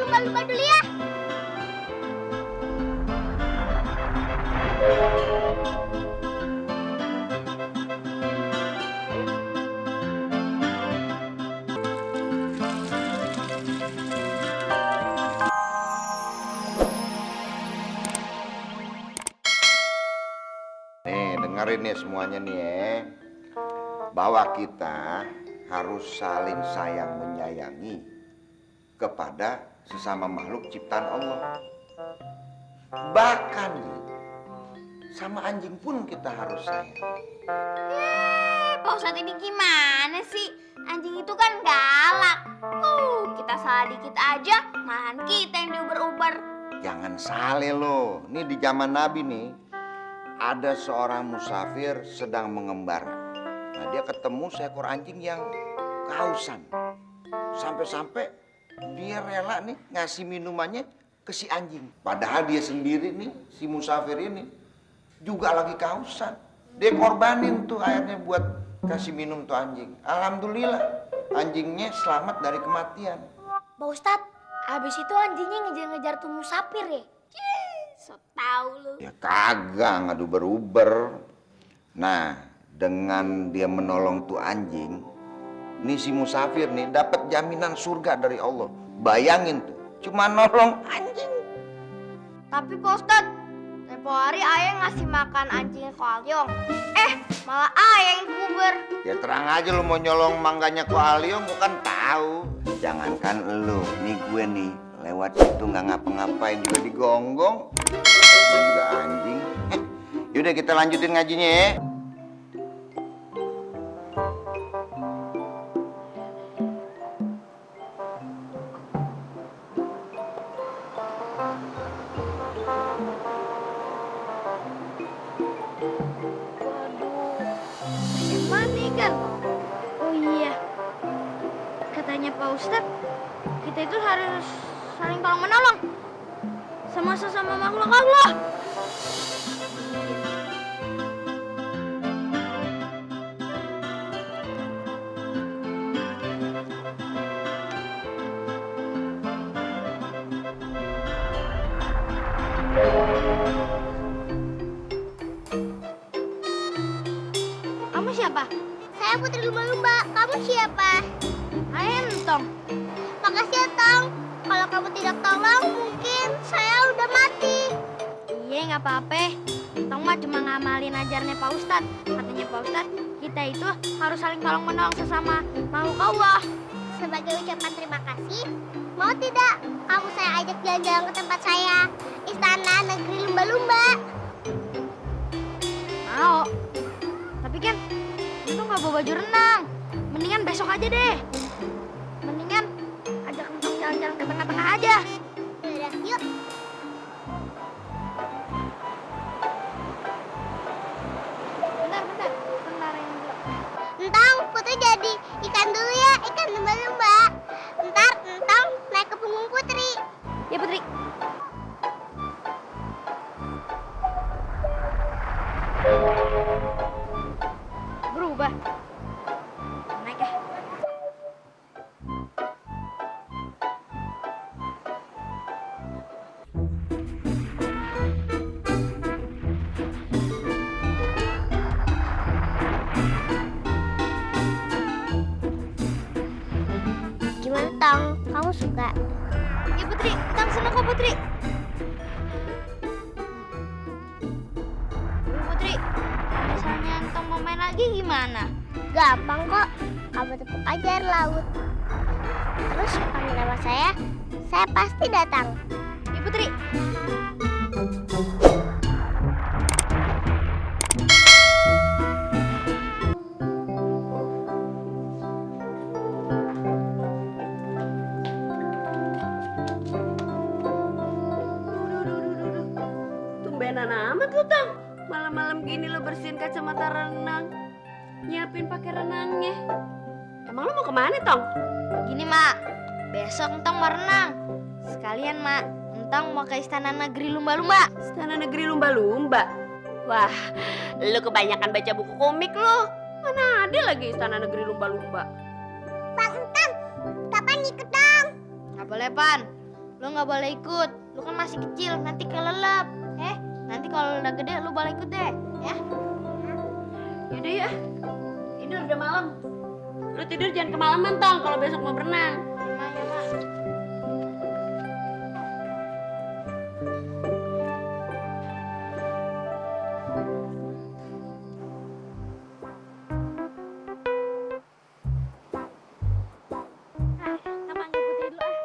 lumba-lumba dulu ya. Nih, dengerin nih semuanya nih ya. Bahwa kita harus saling sayang menyayangi kepada sesama makhluk ciptaan Allah. Bahkan nih, sama anjing pun kita harus sayang. Pak Ustadz ini gimana sih? Anjing itu kan galak. Kita salah dikit aja, malahan kita yang diuber-uber. Jangan salah lo. Nih di zaman Nabi nih, ada seorang musafir sedang mengembara. Nah, dia ketemu seekor anjing yang kehausan. Sampai-sampai dia rela nih ngasih minumannya ke si anjing. Padahal dia sendiri nih, si musafir ini juga lagi kehausan. Dia korbanin tuh airnya buat kasih minum tuh anjing. Alhamdulillah, anjingnya selamat dari kematian. Pak Ustadz, abis itu anjingnya ngejar-ngejar tuh musafir ya? So tau lu. Ya kagak ngadu beruber. Nah, dengan dia menolong tuh anjing, nih si musafir nih dapat jaminan surga dari Allah. Bayangin tuh, cuma nolong anjing. Tapi Pak Ustadz, tempo hari ayah ngasih makan anjingnya ke Aliong. Malah ayah yang dikuber. Ya terang aja lu mau nyolong mangganya ke Aliong, gua kan tahu. Jangankan lu, nih gue nih lewat situ nggak ngapa-ngapain juga digonggong. Ini juga anjing. Yaudah kita lanjutin ngajinya ya. Gimana kan? Oh iya, katanya Pak Ustadz, kita itu harus saling tolong menolong sama sesama makhluk Allah. Kamu siapa? Saya Putri Lumba-Lumba, kamu siapa? Ayah Entong. Makasih ya Tong, kalau kamu tidak tolong mungkin saya udah mati. Iya nggak apa-apa. Entong mah cuma ngamalin ajarnya Pak Ustadz. Katanya Pak Ustadz, kita itu harus saling tolong menolong sesama makhluk Allah. Sebagai ucapan terima kasih, mau tidak kamu saya ajak jalan-jalan ke tempat saya, Istana Negeri Lumba-Lumba? Mau. Tapi kan itu nggak bawa baju renang. Mendingan besok aja deh. Mendingan ajak Entong jalan-jalan ke tengah-tengah aja. Yaudah, yuk. Bentar. Bentar yang dulu. Entang, Putri jadi ikan dulu ya, ikan lumba-lumba. Ntar Entang naik ke punggung Putri. Ya Putri. Berubah. Naik ya. Gimana Tong, kamu suka? Ya Putri, Entang seneng kok Putri. Putri, misalnya Entang mau main lagi gimana? Gampang kok, kamu tepuk aja air laut. Terus panggil nama saya pasti datang. Ya Putri. Tumbenan amat lu, Tang. Malam-malam gini lo bersihin kacamata renang. Nyiapin pakai renangnya. Emang lo mau kemana, Tong? Gini Mak, besok Entang mau renang. Sekalian Mak, Entang mau ke Istana Negeri Lumba-Lumba. Istana Negeri Lumba-Lumba. Wah, lu kebanyakan baca buku komik lo. Mana ada lagi Istana Negeri Lumba-Lumba? Bang Entang, kapan ikut dong? Nggak boleh Pan, Lu nggak boleh ikut. Lu kan masih kecil, nanti kelelep. Nanti kalau udah gede lu boleh ikut deh, ya. Yaudah ya. Tidur udah malam. Lu tidur jangan kemalaman Tong kalau besok mau berenang. Ya, Mak. Kita panggil Putri dulu ah.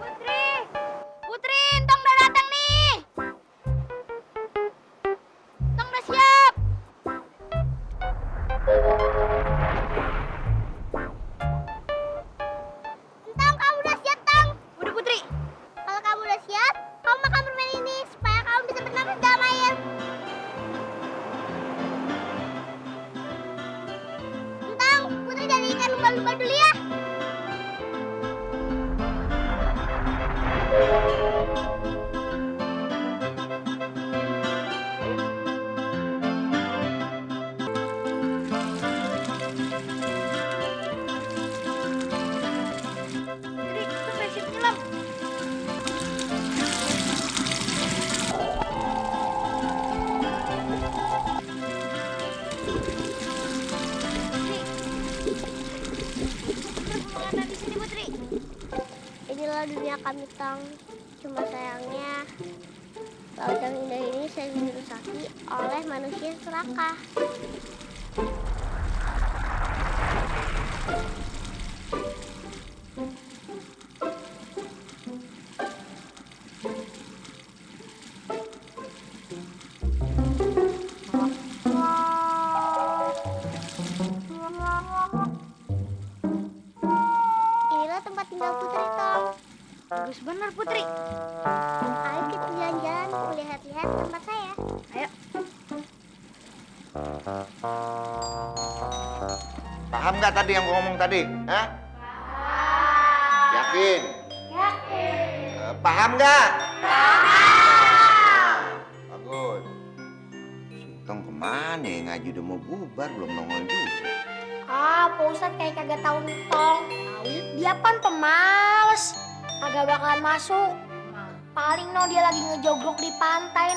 Putri! Putri, Entong udah datang nih! Entong udah siap! Entong, kamu udah siap, Tong? Udah Putri. Kalau kamu udah siap, kamu makan permen ini supaya kamu bisa bernafas dalam air. Entong, Putri jadi ikan lumba-lumba dulu ya. Putri, itu prinsip nyelam. Putri, di sini Putri. Inilah dunia kami, Tong. Cuma sayangnya, laut yang indah ini sering dirusaki oleh manusia serakah. Inilah tempat tinggal Putri, Tong. Bagus benar Putri. Ayo kita jalan-jalan melihat-lihat tempat saya. Ayo. Paham nggak tadi yang gua ngomong tadi? Hah? Yakin? Yakin. Paham nggak? Paham. Bagus. Sintong kemana ya? Ngaji udah mau bubar, belum nongol juga. Pak Ustadz kayak kagak tahu Tong. Dia pan pemalas. Kagak bakalan masuk. Paling dia lagi ngejogrok di pantai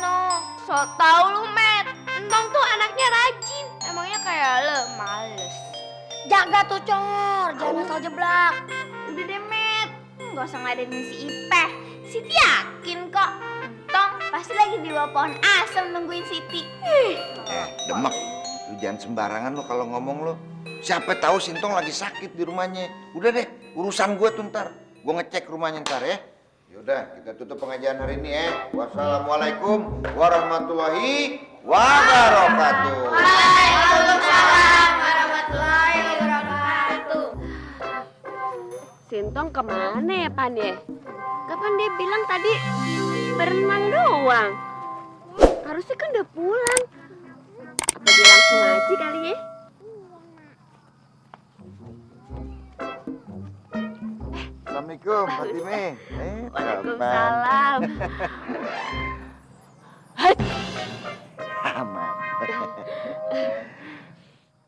So tau lu, Met. Entong tuh anaknya rajin. Emangnya kayak lo males. Jaga tuh Congor, jangan asal jeblak. Udah deh, Met. Nggak usah ngadenin si Ipeh. Siti yakin kok. Entong pasti lagi di bawah pohon asem nungguin Siti. Demek. Lu jangan sembarangan lu kalau ngomong lu. Siapa tahu Sintong lagi sakit di rumahnya. Udah deh, urusan gue tuh ntar. Gue ngecek rumahnya ntar ya. Yaudah, kita tutup pengajian hari ini ya. Wassalamualaikum warahmatullahi wabarakatuh. Waalaikumsalam warahmatullahi wabarakatuh. Sintong kemana ya Pan ya? Kapan dia bilang tadi berenang doang? Harusnya kan udah pulang. Apa dia langsung ngaji kali ya? Assalamualaikum, Fatime. Waalaikumsalam. Aman.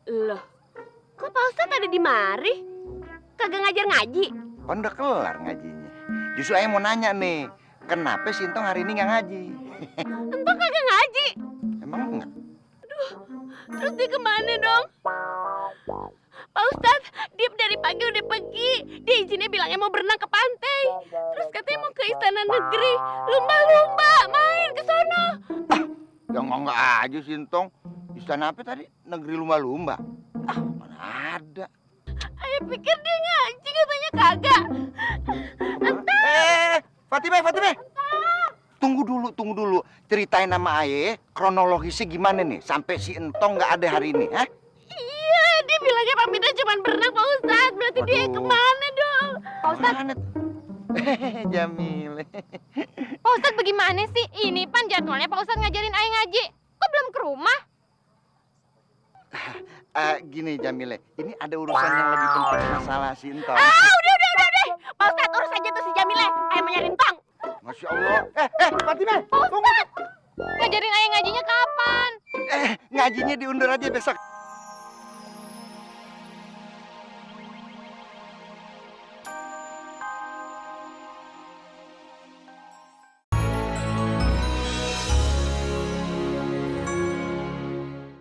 Loh, kok Pak Ustadz ada di mari? Kagak ngajar ngaji? Kan udah kelar ngajinya. Justru saya mau nanya nih, kenapa Sintong hari ini nggak ngaji? Entong kagak ngaji? Emang enggak? Terus dia kemana dong? Pak Ustadz, dia dari pagi udah pergi. Dia izinnya bilangnya mau berenang ke pantai. Terus katanya mau ke istana negeri. Lumba-lumba, main ke sono. Ya enggak aja Sintong. Istana apa tadi? Negeri lumba-lumba. Ah, mana ada. Ayo pikir dia ngaji, katanya kagak. Fatime. Tunggu dulu. Ceritain nama Aye, kronologisnya gimana nih? Sampai si Entong nggak ada hari ini, ha? Iya, dia bilangnya pamitnya cuma berenang Pak Ustadz. Berarti dia Waduh. kemana dong? Pak Ustadz, Mana? Jamil. Pak Ustadz bagaimana sih? Ini pan jadwalnya Pak Ustadz ngajarin Aing ngaji. Kok belum ke rumah? Gini Jamile, ini ada urusan yang lebih penting masalah si Entong. Udah. Pak Ustadz, urus aja tuh si Jamile. Ayo mau nyari Entong. Masya Allah. Fatime, tunggu. Ngajarin Aing ngajinya kapan? Ngajinya diundur aja besok.